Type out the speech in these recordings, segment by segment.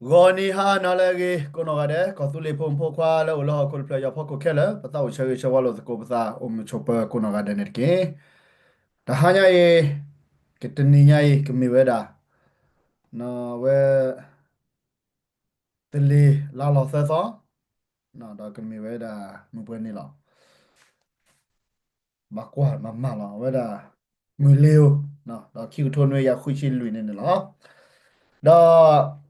ဂီၤနံၤဟါနၤလၢအဂ့ၤ ကိးနီၢ်ဂၤဒဲး ကီၢ်သူလ့ၤဖိမုၣ်ဖိခွါလၢအိၣ်လၢဟီၣ်ခိၣ်တဖျၢၣ်ညါဖီခိၣ်ခဲလၢာ် ပသးအိၣ်ဆၢဂ့ၤဆၢဝါလိာ်သကိးပသး အိၣ်မုာ်ဆိးပၢၤကိးနီၢ်ဂၤဒဲးန့ၣ်တက့ၢ်. တဟါညါအံၤ ကတနံၤညါအံၤ ကမ့ၢ်ဝဲဒၣ် ဝဲ တလ့ၤလါလီၤသၢသီ ဒီးကမ့ၢ်ဝဲဒၣ်မုၢ်ပှဲၤနံၤလီၤ. ဘၣ်ကွၢ်မၤမၤလီၤ အဝဲဒၣ် မုၢ်လ့ၤဧိၤ ဒီးခံကထိနွံကယၤဃုဆံလွံၢ်န့ၣ်န့ၣ်လီၤ. ဒီး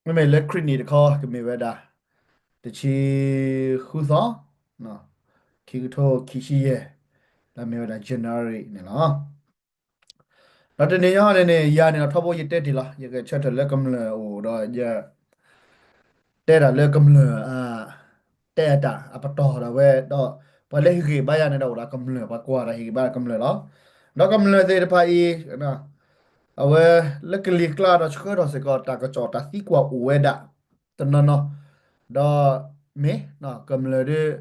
မ့မ့ၢ်လၢခရံာ်နံၣ်တခီ ကမ့ၢ်ဝဲဒၣ် တဆံဃုသီ ခံကထိခံဆံယဲၢ် လၢမ့ၢ်ဝဲဒၣ် January န့ၣ်လီၤ. ဒီးတနံၤညါန့ၣ်န့ၣ် ယၤန့ၣ်ဒီးထီဘိယတဲတ့ၢ်လီၤ ယကဆၢထၢၣ်လၢကမျၢၢ်အအိၣ်ဒီးယ တဲဒၣ်လၢကမျၢၢ် တဲအတၢ်အပတီၢ်ဒီးဝဲ ဒီးပှၤလၢဟ့ၣ်ဂံၢ်ဘါယၤန့ၣ်ဒီးအိၣ်ဒီးကမျၢၢ် ပှၤကွၢ်ဒီးဟ့ၣ်ဂံၢ်ဘါကမျၢၢ်လီၤ. ဒီးကမျၢၢ်သ့ၣ်တဖၣ်အံၤ အဝဲလၢကလံၤကျါဒီးဆှၢထီၣ်စ့ၢ်ကီးတၢ်ကစီၣ်တၢ်သံကွၢ်အိၣ်ဝဲဒၣ် တနီၤနီၤ ဒီးမ့ၢ် ကမျၢၢ်ဒ်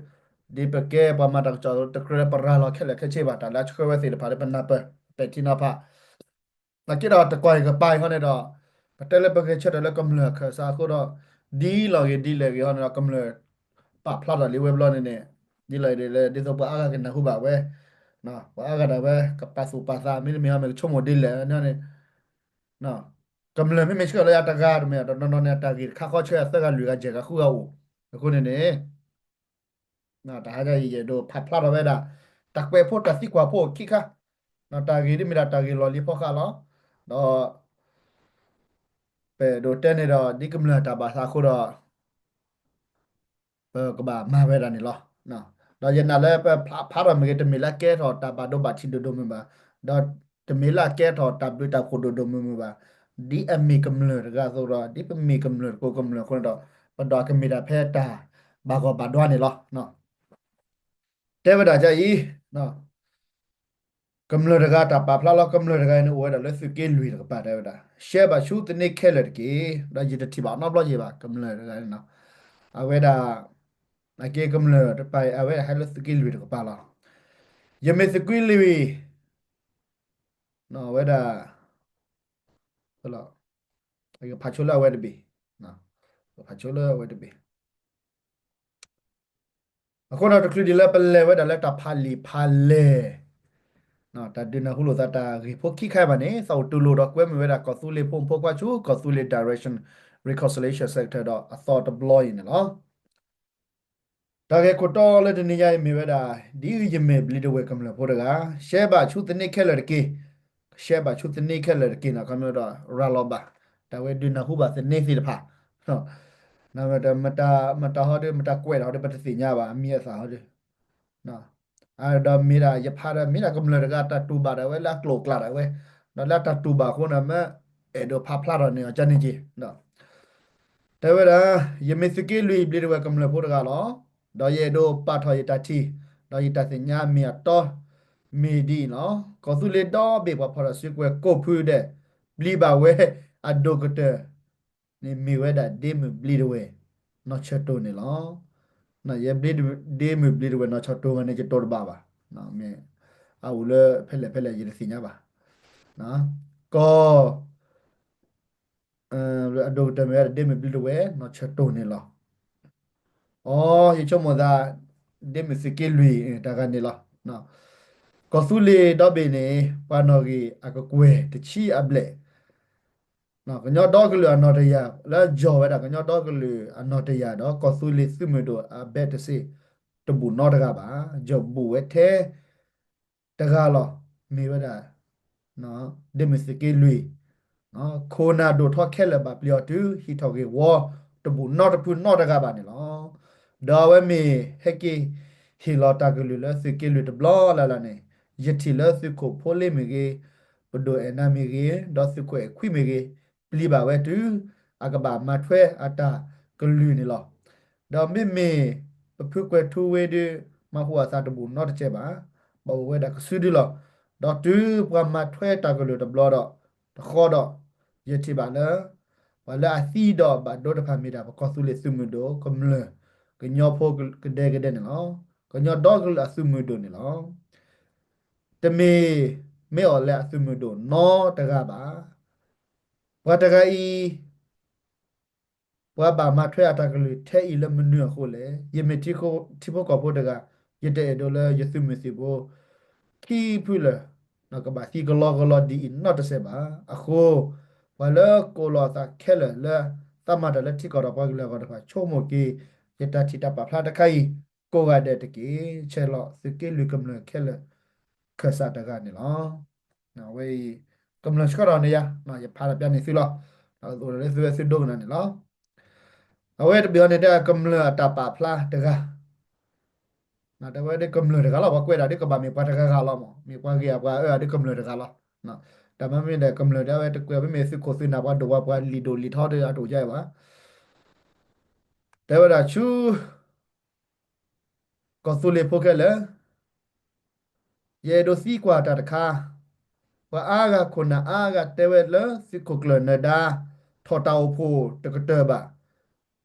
ဒ်ပကဲပှၤမၤတၢ်ကစီၣ်တကြၢးလၢပရၤလီၤခဲလၢာ်ခဲဆ့ဘၣ် တၢ်လၢအဆှၢဝဲသ့ၣ်တဖၣ်လၢပနၢ်ပၢၢ် ပဲာ်ထံနီၤဖး နာ်က့ဒီးတကွၢ်အံၤကပၤအံၤဟီန့ၣ်ဒီး ပတဲလၢပဂဲၤဆၢထၢၣ်လၢကမျၢၢ်အခၢၣ်စးအဃိဒီး ဒ်လီၤဂ့ၤဒ်လဲၣ်ဂ့ၤဟီန့ၣ်ဒီး ကမျၢၢ်ပာ်ဖျါထီၣ်လံဝဲဘျီန့ၣ်န့ၣ် ဒ်လီၤဂ့ၤဒ်လဲၣ် ဒ်သိးပှၤအါဂၤကနၢ်ဟူဘၣ်ဝဲ ပှၤအါဂၤဒၣ်ဝဲ ကပာ်သူၣ်ပာ်သး မ့တမ့ၢ်ဟီမ့ၢ်ကဆိကမိၣ်ဒ်လဲၣ်န့ၣ် ကမျၢၢ်မ့မ့ၢ်ဆှၢလၢယၤတဂၤတမ့ၢ် တနီၤနီၤန့ၣ် တၢ်ဂ့ၢ်တခါဃီဆှၢသၢဂၤလွံၢ်ဂၤယဲၢ်ဂၤဃုဂၤအိၣ် အဃိန့ၣ်န့ၣ် တဟါညါအံၤယအဲၣ်ဒိးဖးဖျါထီၣ်ဝဲဒၣ် တၢ်ကွဲးဖိတၢ်သံကွၢ်ဖိခံခါ တၢ်ဂ့ၢ်ဒ်မ့ၢ်ဒၣ်တၢ်ဂ့ၢ်လီၢ်လံၤဖီဃာ်လီၤ. ဒီး ပအဲၣ်ဒိးတဲန့ၣ်ဒီး ဒ်ကမျၢၢ်တၢ်ဘၣ်သးအဃိဒီး ပကဘၣ်မၤဝဲဒၣ်န့ၣ်လီၤ. ဒီးယနာ်လၢပဖးထီၣ်မ့ၢ်ဂ့ၤ တမ့ၢ်လၢအကဲထီၣ်တၢ်ဘၣ်ဒိဘၣ်ထံးဒိၣ်ဒိၣ်မုၢ်မုၢ်ဘၣ်, ဒီးတမ့ၢ်လၢအကဲထီၣ်တၢ်ဘျုးတၢ်ဖှိၣ်ဒိၣ်ဒိၣ်မုၢ်မုၢ်ဘၣ်. ဒ်အမ့ၢ်ကမျၢၢ်တဂၤအသိးဒီး ဒ်ပမ့ၢ်ကမျၢၢ်တကိးကမျၢၢ်အဃိန့ၣ်ဒီး ပဒွးကမ့ၢ်တၢ်ဖဲတၢ်ဘၣ်ဂီၢ်ဘၣ်ဒွါန့ၣ်လီၤ. တဲဝဲဒၣ်ကအံၤ ကမျၢၢ်တဂၤတၢ်ပာ်ဖျါလီၤ ကမျၢၢ်တဂၤအံၤန့ၣ် အိၣ်ဝဲဒၣ်လၢသုးက့လွံၢ်တကပၤတဲဝဲဒၣ် ရှဲဘၣ်ဆူသန့ခဲလၢာ်တက့ၢ်. ဒီးယတထံၣ်ဘၣ်နီတဘျီယံၤဘၣ် ကမျၢၢ်တဂၤန့ၣ် အဝဲဒၣ် အက့ကမျၢၢ်တပၤ အဝဲဒၣ်ဟဲလၢသုးက့လွံၢ်တကပၤလီၤ. ယမ့ၢ်သုးက့လွံၢ် အဝဲဒၣ် ယကဖးဆိလၢအဝဲတဘ့ၣ် ယကဖးဆိလၢအဝဲတဘ့ၣ် အဃိဒီးတချုးဒ်လၢပလဲၤဝဲဒၣ်လၢတၢ်ဖးလံာ်ဖးလဲၢ် တၢ်ဒုးနၢ်ဟူလိာ်သးတၢ်ဂ့ၢ်ဖိခံခါဘၣ်န့ၣ် သးအိၣ်တူၢ်လိာ်ဒီးကွဲမုာ်ဝဲဒၣ်ကီၢ်သူလ့ၤဖိမုၣ်ဖိခွါဆူ ကီၢ်သူလ့ၤ Direction Reconciliation Center ဒီးအသီတဘျီအံၤန့ၣ်လီၤ. တၢ်ဂ့ၢ်ခိၣ်တီလၢတနံၤညါအံၤမ့ၢ်ဝဲဒၣ် ဒ်အံၤယမ့ၢ်ဘျံးဒဝဲၢ်ကမျၢၢ်ဖိတဂၤ ရှဲဘၣ်ဆူသန့ခဲလၢာ်တက့ၢ်. ရှဲဘၣ်ဆူသန့ခဲလၢာ်တက့ၢ်န့ၣ် ခီဖျိဒီး ရၤလီၤဘၣ် တၢ်ဝဲဒုးနၢ်ဟူဘၣ်သန့သ့ၣ်တဖၣ် မတၤဟီဒီး မတၤကွဲးတၢ်ဟီဒီး မတၤကွဲးတၢ်ဟီဒီး ပတသ့ၣ်ညါဘၣ် အမံၤအသၣ်ဟီဒီး ဒီးမ့ၢ်ဒၣ်ယဖးဒီး မ့ၢ်ဒၣ်ကမျၢၢ်တဂၤ တၢ်တူၢ်ဘၣ်ဒၣ်ဝဲလၢအကျိာ်အကျဲဒၣ်ဝဲ ဒီးလၢအတၢ်တူၢ်ဘၣ်အဃိန့ၣ် မ့ၢ်အဲၣ်ဒိးဖးဖျါထီၣ်န့ၢ်အီၤကန့ၣ်က့ၤ တဲဝဲဒၣ် ယမ့ၢ်သုးက့လွံၢ်ဘျံးဒဝဲၢ်ကမျၢၢ်ဖိတဂၤလီၤ. ဒီးယအဲၣ်ဒိးပာ်ထီၣ်ယတၢ်ထံၣ် ဒီးယတၢ်သ့ၣ်ညါမ့ၢ်အတီ မ့ၢ်ဒ်အံၤလီၤ. ကီၢ်သူလ့ၤဒီဘ့ၣ်ပှၤဖီၣ်တၢ်စုကဝဲၤကိးဖုဒဲး ပျံၤဘၣ်ဝဲအဒိၣ်ကတၢၢ် န့ၣ်မ့ၢ်ဝဲဒၣ်ဒ့မုၣ်ဘျံးဒဝဲၢ် နီၢ်ဆၢၣ်တိၢ်န့ၣ်လီၤ. ယဲ ဒ့မုၣ်ဘျံးဒဝဲၢ်နီၢ်ဆၢၣ်တိၢ်ဝဲန့ၣ် ယတိၢ်တဘၣ်ဘၣ်. မ့ၢ်အအိၣ်လၢဖဲလဲၣ်ဖဲလဲၣ်ယတသ့ၣ်ညါဘၣ်. ကီၢ် အဒိၣ်ကတၢၢ်မ့ၢ်ဝဲဒၣ်ဒ့မုၣ်ဘျံးဒဝဲၢ်နီၢ်ဆၢၣ်တိၢ်န့ၣ်လီၤ. အိ ယဆိကမိၣ်သး ဒ့မုၣ်သုးက့လွံၢ်တဂၤန့ၣ်လီၤ. ကီၢ်သူလ့ၤဒီဘ့ၣ်န့ၣ် ပှၤနီၣ်ဂံၢ်အကကွဲၢ်တဆံအဘျဲၣ် ကညီဒီကလုာ်အနီၣ်တယာ် လၢယီၢ်ဝဲဒၣ်ကညီဒီကလုာ်အနီၣ်တယာ်ဒီး ကီၢ်သူလ့ၤသုးမုၢ်ဒိၣ်အဘဲတစ့ တဘူၣ်နီတဂၤဘၣ်. ယီၢ်ဘူၣ်ဝဲထဲ တဂၤလီၤ. မ့ၢ်ဝဲဒၣ် ဒ့မုၣ်သုးက့လွံၢ် ခိၣ်နၢ်ဒိၣ်ထီခဲလၢာ်ဘၣ်ပျံၤအီၤတုၤ ဟံးထီၣ်ဂ့ၢ်ဝီ တဘူၣ်နီတဖုနီတဂၤဘၣ်န့ၣ်လီၤ. ဒီးအဝဲမ့ၢ်ဟဲက့ၤ ဟ့ၣ်လီၤတၢ်ကလုၢ်လၢသုးက့လွံၢ်တဘျီလၢ်လၢ်န့ၣ် ယထံၣ်လၢသုးခိၣ်ဖိလ့မ့ၢ်ဂ့ၤ, ပဒိၣ်အဲၣ်နၤမ့ၢ်ဂ့ၤ, ဒီးသုးခိၣ်အဲၣ်ခွံမ့ၢ်ဂ့ၤ, ပျံၤဘၣ်ဝဲတုၤ အကဘၣ်မၤထွဲအတၢ်ကလုၢ်န့ၣ်လီၤ. ဒီးမ့မ့ၢ်ပဖုကွဲၤထူဝ့ဒီး မၤဟူးအသးတဘူၣ်နီတစဲးဘၣ်, ဘၣ်အိၣ်ဝဲဒၣ်ကစုဒုလီၤ. ဒီးတုၤပှၤမၤထွဲတၢ်ကလုၢ်တဘျီဒီး တဃီဒီး ယထံၣ်ဘၣ်လၢ ပှၤလၢအသံဒီးဘၣ်ဒိတဖၣ်မ့ၢ်ဒၣ် ပကီၢ်သူလ့ၤသုးမုၢ်ဒိၣ် ကမျၢၢ် ကညီဖိကဒဲကဒဲန့ၣ်လီၤ. ကညီဒီကလုာ်အသုးမုၢ်ဒိၣ်န့ၣ်လီၤ. တမ့ၢ်မ့ၢ်အီၤလၢအသုးမုၢ်ဒိၣ်နီတဂၤဘၣ်. ပှၤတဂၤအံၤ ပှၤဘၣ်မၤထွဲအတၢ်ကလုၢ်ထဲအံၤလၢမနုၤအဃိလဲၣ်. ယမ့ၢ်ထံဖိကီၢ်ဖိတဂၤ, ယတအဲၣ်ဒိးလၢယသုးမုၢ်သံၣ်ဘိ ခံဖုလၢာ် ကဘၣ်သံကလီကလီဒ်အံၤနီတစဲးဘၣ်. အဃိ ပှၤလၢကိးလီၤအသးခဲလၢာ်လၢ သးမၤတၢ်လၢထံကီၢ်ဒီးပှၤကလုာ်အဂီၢ်တဖၣ် ဆိကမိၣ်က့ၤ ယတၢ်ထံၣ်တၢ်ပာ်ဖျါတခါအံၤ ကိးဂၤဒဲးတက့ၢ်. ဆဲးလီၤသုးက့လွံၢ်ကမျၢၢ်ခဲလၢာ် ခၢၣ်စးတဂၤန့ၣ်လီၤ. အဝဲအံၤ ကမျၢၢ်ဆှၢထီၣ်န့ၣ်ယါ, ယဖးတၢ်ပျါန့ၢ်သုလီၤ. အိၣ်ဒီးလၢသုဝဲသုဒိကနၣ်န့ၣ်လီၤ. အဝဲတဘ့ၣ်အီၤန့ၣ် တဲကမျၢၢ်အတၢ်ပာ်ဖျါတဂၤ, တဲဝဲဒ်ကမျၢၢ်တဂၤလီၤ. ပှၤကွဲးဒၣ်ဒ်ကဘၣ်မ့ၢ်ပှၤတဂၤဂၤလီၤမး, မ့ၢ်ပှၤဂ့ၤဧါပှၤအၢဧါဒ်ကမျၢၢ်တဂၤလီၤ. တၢ်မ့မ့ၢ်ဒီးကမျၢၢ်ဒ်အဝဲတကွဲး မ့မ့ၢ်သုးခိၣ်သုးနၢ် ပှၤဒိၣ်ပှၤ ပှၤလံာ်ဒိၣ်လံာ်ထီဒ်အတအိၣ်ကါအံၤဘၣ်. တဲဝဲဒၣ်ဆူ ကီၢ်သူလ့ၤဖိခဲလၢာ်, ယအဲၣ်ဒိးသံကွၢ်တၢ်တခါ, ပှၤအါဂၤခိၣ်နၢ်အါဂၤတဲဝဲလၢသုးခိၣ်ကျၢၢ်နၢၤဒါ ထီၣ်တၢ်အိၣ်ဖှိၣ်တကတၢၢ်ဘၣ်.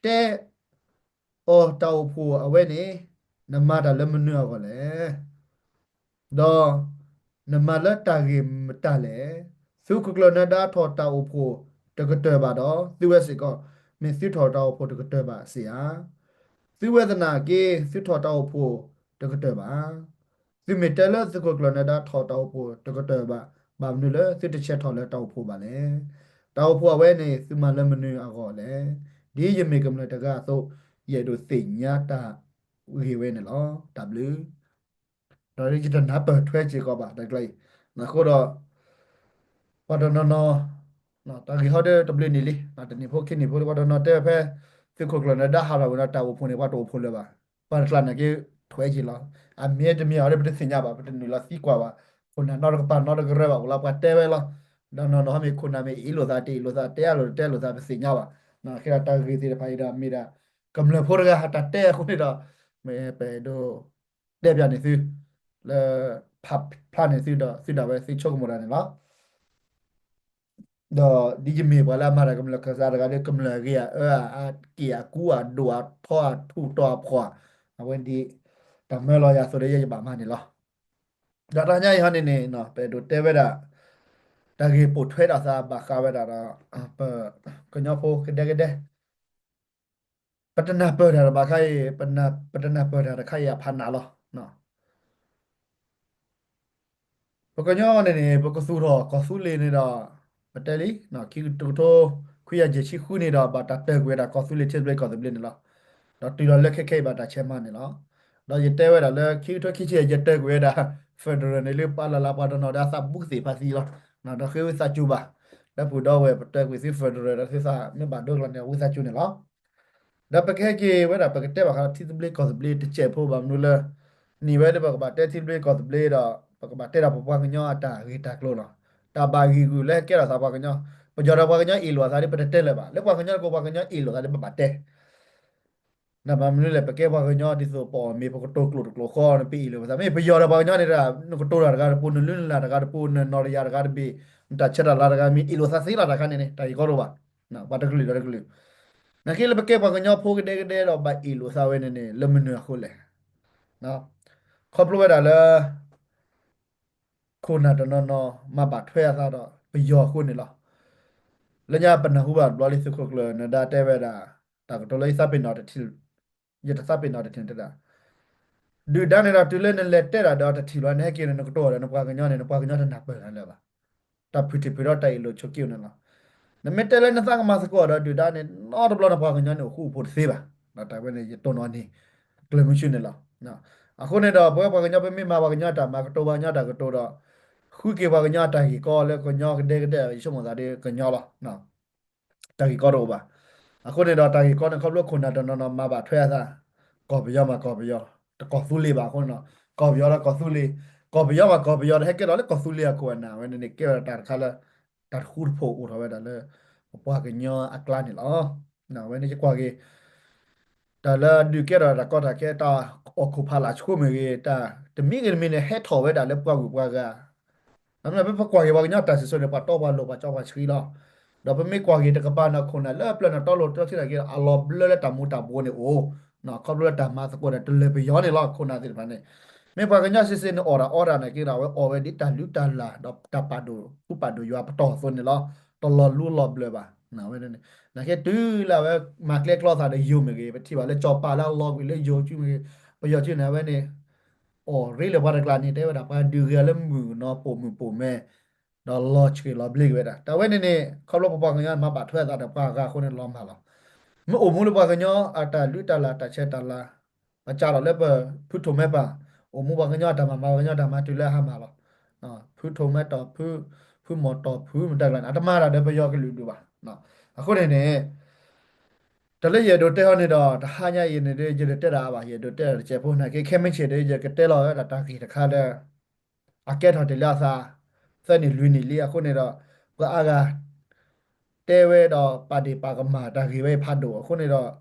တဲအီၤတၢ်အိၣ်ဖှိၣ်အဝဲန့ၣ် နမၤတၢ်လၢမနုၤအဂီၢ်လဲၣ်. ဒီး နမၤလၢတၢ်ဂ့ၢ်မတၤလဲၣ်. သုးခိၣ်ကျၢၢ်နၢၤဒါထီၣ်တၢ်အိၣ်ဖှိၣ်တကတၢၢ်ဘၣ်ဒီး သုဝဲစ့ၢ်ကီး မ့ၢ်သုထီၣ်တၢ်အိၣ်ဖှိၣ်တကတၢၢ်ဘၣ်စ့ၢ်ဧါ. သုဝဲသနာ်က့ သုထီၣ်တၢ်အိၣ်ဖှိၣ်တကတၢၢ်ဘၣ်. သုမ့ၢ်တဲလၢသုးခိၣ်ကျၢၢ်နၢၤဒါထီၣ်တၢ်အိၣ်ဖှိၣ်တကတၢၢ်ဘၣ်, ဘၣ်မနုၤလၢသုတဆဲးထီၣ်လၢတၢ်အိၣ်ဖှိၣ်ဘၣ်လဲၣ်. တၢ်အိၣ်ဖှိၣ်အဝဲန့ၣ် သုမၤလၢမနုၤအဂီၢ်လဲၣ်. ဒ်ယမ့ၢ်ကမျၢၢ်တဂၤအသိး ယအဲၣ်ဒိးသ့ၣ်ညါတၢ်ဂ့ၢ်ဝဲန့ၣ်လီၤ. တၢ်ဘျုး ဒီးယတနၢ်ပၢၢ်ထွဲစ့ၢ်ကီးဘၣ်တၢ်ကျါအံၤ, အဃိဒီး ပှၤတနီၤနီၤ တၢ်ဂ့ၢ်ဟီဒ်တဘျုးနံၣ်လံ, တနံၣ်ဖိခံနံၣ်ဖိလံ ပှၤတနီၤတဲဝဲဖဲ သုးခိၣ်ကျၢၢ်နၢၤဒါဟးထီၣ်ဝဲဒီးတၢ်အိၣ်ဖှိၣ်န့ၣ် ပှၤတအိၣ်ဖှိၣ်လၢၤဘၣ်. ပှၤတကျါန့ၣ်က့ ထွဲက့ၤလီၤ. အမ့ၢ်တမ့ၢ်အီၤဒ်ပတသ့ၣ်ညါဘၣ်, ပတနုာ်လီၤသံကွၢ်ဘၣ်. ခိၣ်နၢ်နီတကပၤနီတကရၢဘၣ် အိၣ်လၢပှၤတဲဝဲလီၤ. ဒီးနီၢ်နီၢ်ဟီမ့ၢ်ခိၣ်နၢ်မ့ၢ်အ့ၣ်လိာ်သးတအ့ၣ်လိာ်သး တဲအလိာ်တတဲလိာ်သး ပသ့ၣ်ညါဘၣ်. ခဲဒီးတၢ်ဂ့ၢ်သ့ၣ်တဖၣ်အံၤဒီးမ့ၢ်ဒၣ် ကမျၢၢ်ဖိတဂၤတၢ်တဲအဃိန့ၣ်ဒီး မ့ၢ်ပအဲၣ်ဒိး တဲပျးန့ၢ်သု လၢ ဖးဖျါန့ၢ်သုဒီးသုဒၣ်ဝဲသုဆိကမိၣ်တၢ်န့ၣ်လီၤ. ဒီးဒ်ယမ့ၢ်ပှၤလၢအမၤတၢ်ကမျၢၢ်ခၢၣ်စးတဂၤဒီး ကမျၢၢ်အဂ့ၤအအၢ အက့ၢ်အကူအဒိၣ်အထီအထူးတီၤအဖှီၣ် အဝဲဒ် တၢ်မၢလီၤယၤအသိးဒီးယဲယဘၣ်မၤန့ၣ်လီၤ. ဒီးတဟါညါအံၤဟီန့ၣ်န့ၣ် ပအဲၣ်ဒိးတဲဝဲဒၣ် တၢ်ဂ့ၢ်ပိာ်ထွဲထီၣ်သးဘၣ်ဃးဝဲဒၣ်ဒီး ပကညီဖိကဒဲကဒဲ ပတနၢ်ပၢၢ်တၢ်တဘၣ်ခါအံၤ ပတနၢ်ပၢၢ်တၢ်တခါအံၤအဖးနးလီၤ. ပကညီန့ၣ်န့ၣ် ပကသူၣ်ထီၣ်ကီၢ်သူလ့ၤန့ၣ်ဒီး ပတဲလံ ခံကထိခွံကယၤယဲၢ်ဆံဃုန့ၣ်ဒီး ဘၣ်တၢ်တၢၢ်ကွံာ်ဝဲဒၣ်ကီၢ်သူလ့ၤထံသဘျ့ကီၢ်သဘျ့န့ၣ်လီၤ. ဒီးတုၤလီၤလၢခဲခဲအံၤဘၣ်တၢ်ဆဲးမၤန့ၣ်လီၤ. ဒီးယတဲဝဲဒၣ်လၢခံကထိခံဆံယဲၢ် ယတၢၢ်ကွံာ်ဝဲဒၣ် federal န့ၣ်လၢပှၤလၢ်လၢ်ပှၤတနီၤဒီးအသးဘူးကသ့ၣ်ဖးသံလီၤ. ဒီးဃ့ဝံသးစူၤဘၣ် လၢပူၤဒီဝဲၢ် ပတၢၢ်ကွံာ်သု federal ဒီးသုသးမ့ၢ်ဘၣ်ဒိကလီန့ၣ်ဝံသးစူၤန့ၣ်လီၤ. ဒီးပကဟဲက့ၤဝဲဒၣ် ပကတဲဘၣ်ဃးဒီးထံသဘျ့ကီၢ်သဘျ့တစဲးဖိဘၣ်မနုၤလၢ န့ၢ်ဝဲဒၣ်ပကဘၣ်တဲထံသဘျ့ကီၢ်သဘျ့ဒီး ပကဘၣ်တဲဒၣ်ပပှၤကညီအတၢ်ဂ့ၢ်တၢ်ကျိၤလီၤ. တၢ်ဘၣ်ဂံာ်ဂုာ်လၢဟဲကဲထီၣ်သးပှၤကညီ ပယီၤဒီးပှၤကညီအ့ၣ်လိာ်အသးဒီး ပတတဲလၢၤဘၣ်. လၢပှၤကညီတကိးပှၤကညီအ့ၣ်လိာ်သးဒီး ပဘၣ်တဲ ဒီးဘၣ်မနုၤလဲၣ် ပကဲပှၤကညီဒ်သိးပအီၣ်မ့ၤ ပကတိၤကျိာ်တကျိာ်ဃီန့ၣ် ပအ့ၣ်လိာ်ပသး မ့ၢ်ပယီၤဒီးပှၤကညီန့ၣ် နကတိၤတၢ်တဂၤတပူၤ နလုၢ်နလၢ်တဂၤတပူၤ နနီၢ်တယၤတဂၤတဘ့ၣ် နတၢ်ဆဲးတၢ်လၤတဂၤမ့ၢ်အ့ၣ်လိာ်သးသ့လီၤ တၢ်ခါန့ၣ်န့ၣ် တၢ်ဂ့ၢ်ကီတအိၣ်ဘၣ်. ပှၤတကလုာ်ဒီးတကလုာ် နာ်က့လၢပကဲပှၤကညီဖိကဒဲကဒဲဒီးဘၣ်အ့ၣ်လိာ်သးဝဲန့ၣ်န့ၣ် လၢမနုၤအဃိလဲၣ်. ခီဖျိဝဲဒၣ်လၢ ခိၣ်နၢ်တနီၤနီၤ မၤဘၣ်ထွဲအသးဒီးပယီၤအဃိန့ၣ်လီၤ. လၢညါပနၢ်ဟူဘၣ်တဘျီလံ သုးခိၣ်ကျၢၢ်နၢၤဒါတဲဝဲဒၣ် တၢ်ကတိၤလၢယသးပ့ၤနီၣ်တထံၣ် ယတသးပ့ၤနီၣ်တထံၣ်န့ၣ်တဲဒၣ် ဒုၣ်ဒါန့ၣ်ဒီး တုၤလၢနလဲၤတဲဒၣ်ဒီးတထံၣ်လီၤ နဟဲက့ၤန့ၣ် နကတိၤအီၤဒီးနပှၤကညီန့ၣ် နပှၤကညီတနၢ်ပၢၢ်နၤလၢၤဘၣ်. တၢ်ဖုၣ်ထံၣ်ဖုၣ်ဒီးတၢ်အ့ၣ်လိာ်ဆိးက့အိၣ်န့ၣ်လီၤ. နမ့ၢ်တဲလၢနသးကမၤသကိးဒီးဒုၣ်ဒါန့ၣ် နီတဘျီနပှၤကညီန့ၣ်အိၣ်ဃူအိၣ်ဖိးတသ့ဘၣ်. တၢ်ဝဲန့ၣ် ယတိၢ်နီၣ်န့ၢ် ကျၢၢ်မုဆူန့ၣ်လီၤ. အဃိန့ၣ်ဒီး ပဝဲပှၤကညီ ပမ့ၢ်မၤပှၤကညီတၢ်မၤ ကတိၤပှၤကညီတၢ်ကတိၤဒီး ဃုက့ၤပှၤကညီအတၢ်ဂ့ၢ်ကီလၢကညီကဒဲကဒဲ ယဆိကမိၣ်သးဒီးကညီလီၤ. တၢ်ဂ့ၢ်ကီတအိၣ်ဘၣ်. အဃိန့ၣ်ဒီးတၢ်ဂ့ၢ်ကီန့ၣ် ခီဖျိခိၣ်နၢ်တနီၤနီၤမၤဘၣ်ထွဲအသး ကီၢ်ပယီၤမးကီၢ်ပယီၤ တကီၢ်သူလ့ၤဘၣ်အဃိန့ၣ်ဒီး ကီၢ်ပယီၤဒီးကီၢ်သူလ့ၤ ကီၢ်ပယီၤမးကီၢ်ပယီၤဒီး ဟဲကဲထီၣ်လၢကီၢ်သူလ့ၤအခိၣ်အနၢ်ဝဲန့ၣ်န့ၣ် ကဲထီၣ်တၢ်တခါလၢ တၢ်တဃူတဖိးအိၣ်ထီၣ်ဝဲဒၣ်လၢ ပပှၤကညီအကျါန့ၣ်လီၤ. ဝဲန့ၣ်ယကွၢ်က့ၤ တၢ်လၢအဒုးကဲထီၣ်တၢ်ကီတၢ်ခဲ တၢ်အီၣ်ခိၣ်ဖးလာ်ဆိမ့ၢ်ဂ့ၤ တၢ်တမံၤဂ့ၤတမံၤန့ၣ် ဟဲထီၣ်ဝဲဒၣ်လၢပှၤဂုၤပှၤဂၤ မ့မ့ၢ်ပကွၢ်က့ၤပှၤကညီတၢ်စံၣ်စိၤန့ၣ် ပှၤတီပှၤလိၤပှၤကၠီပှၤဆှံလီၤ. ဒီးပမ့ၢ်ကွၢ်က့ၤတကပၤန့ၣ် ခိၣ်နၢ်လၢပျၢၤန့ၣ်တီလိၤတီဆှံနာ်က့ အလီၤဘျၢလၢတၢ်မူၤတၢ်ဘှီးန့ၣ်အိၣ် ခီဖျိလၢတၢ်မၤသကိးဒီးတလၢာ်ပယီၤန့ၣ်လီၤ. ခိၣ်နၢ်သ့ၣ်တဖၣ်န့ၣ် မ့ၢ်ပှၤကညီစ့စ့န့ၣ် အီၣ်တၢ်အီတၢ်နာ်က့ဒီး အဝဲအီၣ်ဝဲဒ်တၢ်လုၢ်တၢ်လၢ် ဒီးတၢ်ပာ်ဒိၣ်ဃူပာ်ဒိၣ်ယွၤပတီၢ်အသိးန့ၣ်လီၤ. တလီၤလူလီၤဘျၢဘၣ်. အဝဲန့ၣ် နာ်က့တုၤလၢအဝဲမၤကျဲကျီသးဒီးယိၤမ့ၢ်ဂ့ၤ, ပထံၣ်ဘၣ်လၢစီၤပၤလၢအလီၤကွံာ်လၢယိၤစုမ့ၢ်ဂ့ၤ, ပယီၤစုန့ၣ် အဝဲန့ၣ် အိၣ်ရ့လၢပှၤတကျါန့ၣ် တဲဝဲဒၣ်ပှၤဒုးဂ့ၤလၢမုၢ်နီၤပိာ်မုၣ်ပိာ်မဲ ဒီးလီၤဆှံလီၤဘျ့က့ၤဝဲဒၣ်. တၢ်ဝဲန့ၣ်န့ၣ် ခီဖျိပပှၤကညီမၤဘၣ်ထွဲအသးဒီးပှၤအဂၤအဃိန့ၣ်လီၤမၢ်လီၤ. မ့ၢ်အိၣ်မူလၢပှၤကညီအတၢ်လုၢ်တၢ်လၢ်တၢ်ဆဲးတၢ်လၤ ပစးထီၣ်လၢပဖုထိးမဲပၢ်, အိၣ်မူပှၤကညီအတၢ်မၤမၤပှၤကညီတၢ်မၤတုၤလၢအဟါမၢ်လီၤ. ဖုထိးမဲတီၤဖု, ဖုမီၤတီၤဖုမတၤတကျါန့ၣ် အတမၤတၢ်ဒီးပယီၤကလုာ်ဒူၣ်ဘၣ်. အဃိန့ၣ်န့ၣ် တၢ်လၢယအဲၣ်ဒိးတဲအီၤန့ၣ်ဒီး တဟါညါအံၤန့ၣ်ဒီး ယတတဲတၢ်အါဘၣ်, ယအဲၣ်ဒိးတဲတၢ်တစဲးဖိနာ်က့ ခဲမုၢ်ဆ့ၣ်ဒီး ယကတဲလီၤဝဲဒၣ်တၢ်ဂ့ၢ်တခါလၢ အကဲထီၣ်တ့ၢ်လၢအသး သၢနံၣ်လွံၢ်နံၣ်လံအဃိန့ၣ်ဒီး ပှၤအါဂၤ တဲဝဲဒီးပာ်ဒ့ၣ်ပာ်ကမၣ်တၢ်ဂ့ၢ်ဝဲအံၤဖးဒိၣ်အဃိန့ၣ်ဒီး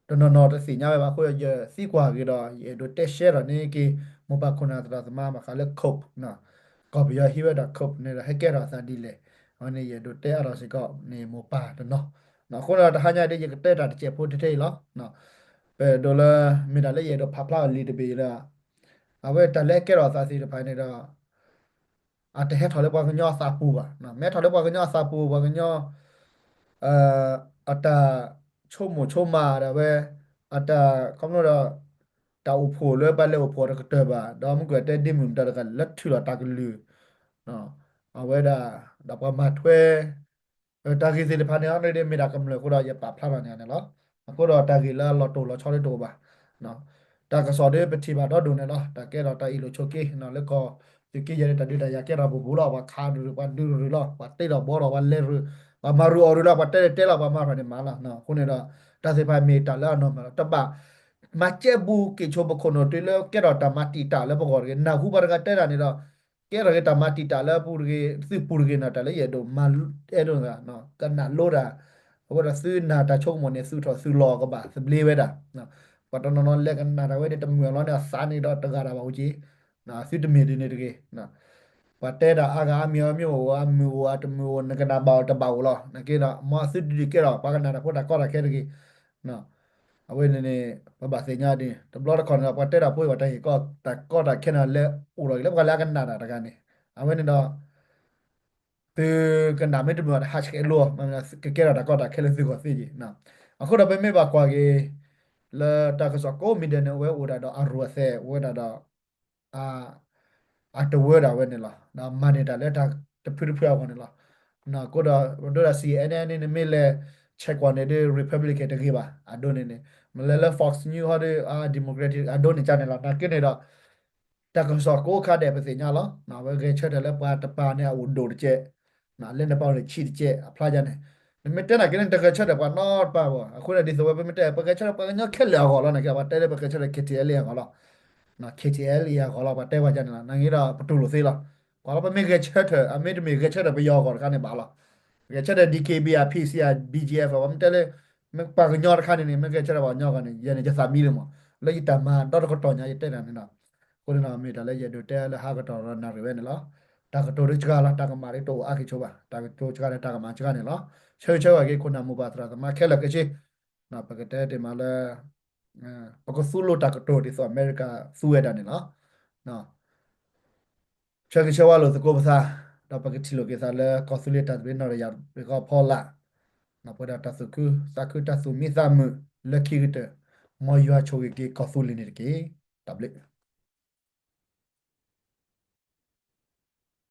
တနီၤနီၤတသ့ၣ်ညါဝဲဘၣ်အဃိ ယသံကွၢ်က့ၤဒီး ယအဲၣ်ဒိးတဲရှဲထီၣ်န့ၢ်က့ၤ မိၢ်ပၢ်ခိၣ်နၢ်သရၣ်သမါဘၣ်ဃးလၢ cope ကီၢ်ပယီၤဟံးဝဲဒၣ် cope န့ၣ်ဒီး ဟဲကဲထီၣ်အသးဒ်လဲၣ်. အဝဲန့ၣ် ယအဲၣ်ဒိးတဲအါထီၣ်စ့ၢ်ကီးန့ၣ် မိၢ်ပၢ်တနီၤ. အဃိန့ၣ်ဒီး တဟါညါဒ် ယကတဲတၢ်တစဲးဖိထဲထဲအံၤလီၤ. ပဒိးလၢ မ့ၢ်တၢ်လၢယအဲၣ်ဒိးဖးဖျါအီၤလံာ်တဘ့ၣ်လၢ အဝဲတၢ်လၢဟဲကဲထီၣ်အသးသ့ၣ်တဖၣ်န့ၣ်ဒီး အတဟဲထီၣ်လၢပှၤကညီအသးပူၤဘၣ်. မ့ၢ်ဟဲထီၣ်လၢပှၤကညီအသးပူၤ ပှၤကညီ အတၢ်ဆိကမိၣ်ဆိကမးဒီးဝဲ အတၢ်ခီဖျိဒီး တၢ်အိၣ်ဖှိၣ်လၢပှၤလဲၤအိၣ်ဖှိၣ်တကတၢၢ်ဘၣ် ဒီးမ့ၢ်ကွၢ်တဲဒ့မုၢ်မတၤတဂၤလၢထုးလီၤတၢ်ကလုၢ် အဝဲဒၣ် ဒီးပှၤမၤထွဲ တၢ်ဂ့ၢ်သ့ၣ်တဖၣ်န့ၣ် အန့ၣ်ဒ်မ့ၢ်ဒၣ်ကမျၢၢ်အဃိဒီး ယပာ်ဖျါထီၣ်န့ၣ်န့ၣ်လီၤ. အဃိဒီးတၢ်ဂ့ၢ်လၢအလီၤတိၢ်လီၤဆီဒ်တအိၣ်ဘၣ်. တၢ်ကစီၣ်ဒီးပထံၣ်ဘၣ်ဒီဒိၣ်န့ၣ်လီၤ. တၢ်ကဲထီၣ်တၢ်အ့ၣ်လိာ်ဆိးက့ လၢကီၢ်သုးက့ယဲၢ်န့ၣ် တၢ်ဒုးတၢ်ယၤကဲထီၣ်ဘူးဘူးလီၤ. ပှၤခးရူၢ် ပှၤဒုးရူၢ်လီၤ ပှၤတ့ထီၣ်ဘှီထီၣ် ပှၤလဲၤရူၢ် ပှၤမၤရူၢ်အီၣ်ရူၢ်လီၤ ပှၤတဲတဲလီၤ ပှၤမၤထီၣ်န့ၣ်မၤလီၤ. အဃိန့ၣ်ဒီး တၢ်သ့ၣ်တဖၣ်မ့ၢ်တၢ်လၢအနီၢ်မးလီၤ. တဘၣ်မၤစဲဘူးက့ၤဆိပခိၣ်နူာ်တုၤလၢကဲထီၣ်တၢ်မၤတံာ်တာ်လၢပဂီၢ်တဂ့ၤ. နၢ်ဟူပှၤတဂၤတဲတၢ်န့ၣ်ဒီး ကဲထီၣ်က့ၤတၢ်မၤတံာ်တာ်လၢပူၤတဂ့ၤ သုပူၤတဂ့ၤန့ၣ် တၢ်လၢယအဲၣ်ဒိးမၤအဲၣ်ဒိး ကနၣ်လိတၢ် အဝဲဒၣ်သုနၢ်တၢ်ဆိကမိၣ်န့ၣ် သုးထီၣ်သုးလီၤကဘၣ်သဘျ့ဝဲဒၣ်. ပှၤတနီၤနီၤလဲၤကနၣ်တၢ်ဝဲန့ၣ် တမုာ်အလီၢ်န့ၣ် အသးန့ၣ်ဒီးတဂၤတၢ်ဘၣ်အိၣ်က့ၤ သုတမ့ၢ်ဒ်န့ၣ်တဂ့ၤ. ပှၤတဲတၢ်အါဂၤအါမံၤအါမံၤအိၣ် အမုာ်အိၣ်အတမုာ်အိၣ် နကနၣ်ဘၣ်အိၣ်တဘၣ်အိၣ်လီၤ. နာ်က့ဒီး မ်သုတဒုးကဲထီၣ် ပှၤကနၣ်တၢ်ဖိတၢ်ကီတၢ်ခဲတဂ့ၤ. အဝဲန့ၣ်န့ၣ် ပဘၣ်သ့ၣ်ညါဒ်န့ၣ် တဘျီတခီၣ်န့ၣ်ဒီး ပှၤတဲတၢ်ဖိအံၤ ပှၤတၢ်ဟ့ၣ်ကီတၢ်ကီတၢ်ခဲန့ၣ် လဲၤအိၣ်ထီၣ်က့ၤလၢပှၤလၢအကနၣ်တၢ်တဂၤန့ၣ် အဝဲန့ၣ်ဒီး သုကနၣ်မ့ၢ်တမုာ်အီၤ တဟးဆှဲးလိ ကကဲထီၣ်တၢ်ကီတၢ်ခဲလၢသုဂီၢ်သ့က့ၤ. အဃိဒီးပမ့ၢ်ဘၣ်ကွၢ်က့ၤ လၢတၢ်ကစီၣ်ကိးမံၤဒဲးန့ၣ် အဝဲအိၣ်ဒၣ်ဒီးအရူၢ်အသဲး အိၣ်ဝဲဒၣ်ဒီး အတဝၢဒၣ်ဝဲန့ၣ်လီၤ. ဒီးမၤန့ၢ်တၢ်လၢတၢ်တဖုတဖုအဂီၢ်န့ၣ်လီၤ. အဃိဒီး ဒိၣ်ဒီး C N N န့ၣ် နမ့ၢ်လဲၤ check ကွၢ်န့ၣ်ဒ် Republican တဂ့ၤဘၣ် အဒိန့ၣ်န့ၣ် မ့ၢ်လဲၤလၢ Fox News ဟီဒီး Democratic အဒိန့ၣ်ကန့ၣ်လီၤ. နာ်က့န့ၣ်ဒီး တၢ်ကစီၣ်ကိးခါဒဲးပသ့ၣ်ညါလီၤ. အဝဲဂဲၤဆၢထၢၣ်လၢပှၤတပၤန့ၣ် အအိၣ်ဒိၣ်တကဲး လၢနပၤအိၣ်န့ၣ်ဆံးတကဲး အဖျါယါန့ၣ် နမ့ၢ်တဲနာ်က့န့ၣ် တဂဲၤဆၢထၢၣ်ပှၤနီတပၤဘၣ်. အဃိန့ၣ် ဒ်သိးဝဲပမ့ၢ်တဲ ပဂဲၤဆၢထၢၣ်ပှၤကညီခဲလၢာ်အဂီၢ်လီၤ. နာ်က့ ပှၤတဲလၢပဂဲၤဆၢထၢၣ် K T L A အဂီၢ်လီၤ. K T L A အဂီၢ်လီၤ ပှၤတဲဝဲယါန့ၣ်လီၤ. နာ်က့ဒီးပတူၢ်လိာ်သ့လီၤ. ကွၢ်လီၤ ပမ့ၢ်ဂဲၤဆၢထၢၣ် အမ့တမ့ၢ်ဂဲၤဆၢထၢၣ်ပယီၤအဂီၢ်တခါန့ၣ်ဘၣ်လီၤ. ဂဲၤဆၢထၢၣ် D K B အ P C အ B G F ပမ့ၢ်တဲလၢ ပှၤကညီတခါန့ၣ်န့ၣ် မ့ၢ်ဂဲၤဆၢထၢၣ်ပှၤကညီအဂီၢ်န့ၣ် ယဲန့ၣ်ယသးမံလံမး လၢယတၢ်မၤဒီတကတီၢ်ညါ ယတဲတၢ်န့ၣ်လီၤ. အဃိန့ၣ်ဒီး မ့ၢ်တၢ်လၢယအဲၣ်ဒိးတဲလၢဟါကတီၢ်ဒီးနၣ်ရံၣ်ဝဲန့ၣ်လီၤ. တၢ်ကတိၤဒ်စှၤလီၤ တၢ်ကမၣ်ဒ်တအိၣ်အါက့ၤဆိဘၣ်. တၢ်ကတိၤစှၤန့ၣ် တၢ်ကမၣ်စှၤန့ၣ်လီၤ. ဆၢဂ့ၤဆၢဝါက့ၤ ခိၣ်နၢ်မိၢ်ပၢ်သရၣ်သမါခဲလၢာ်ခဲဆ့ ပကတဲတ့ၢ်မးလၢ ပကသူလိာ်တၢ်ကတိၤဒ်သိးအမဲရကၤသူဝဲဒၣ်န့ၣ်လီၤ. ဆၢဂ့ၤဆၢဝါလိာ်သကိးပသး ဒီးပကထံၣ်လိာ်က့ၤသးလၢကီၢ်သူလ့ၤတၢ်သဘျ့နီၣ်တယၢ်တခီအဖီလာ် ပဝဲဒၣ်တၢ်သူၣ်ခုသးခုတၢ်သူၣ်မံသးမုာ်လၢခံကတၢၢ် မ်ယွၤဆိၣ်ဂ့ၤက့ၤကီၢ်သူလ့ၤန့ၣ်တက့ၢ်. တၢ်ဘျုး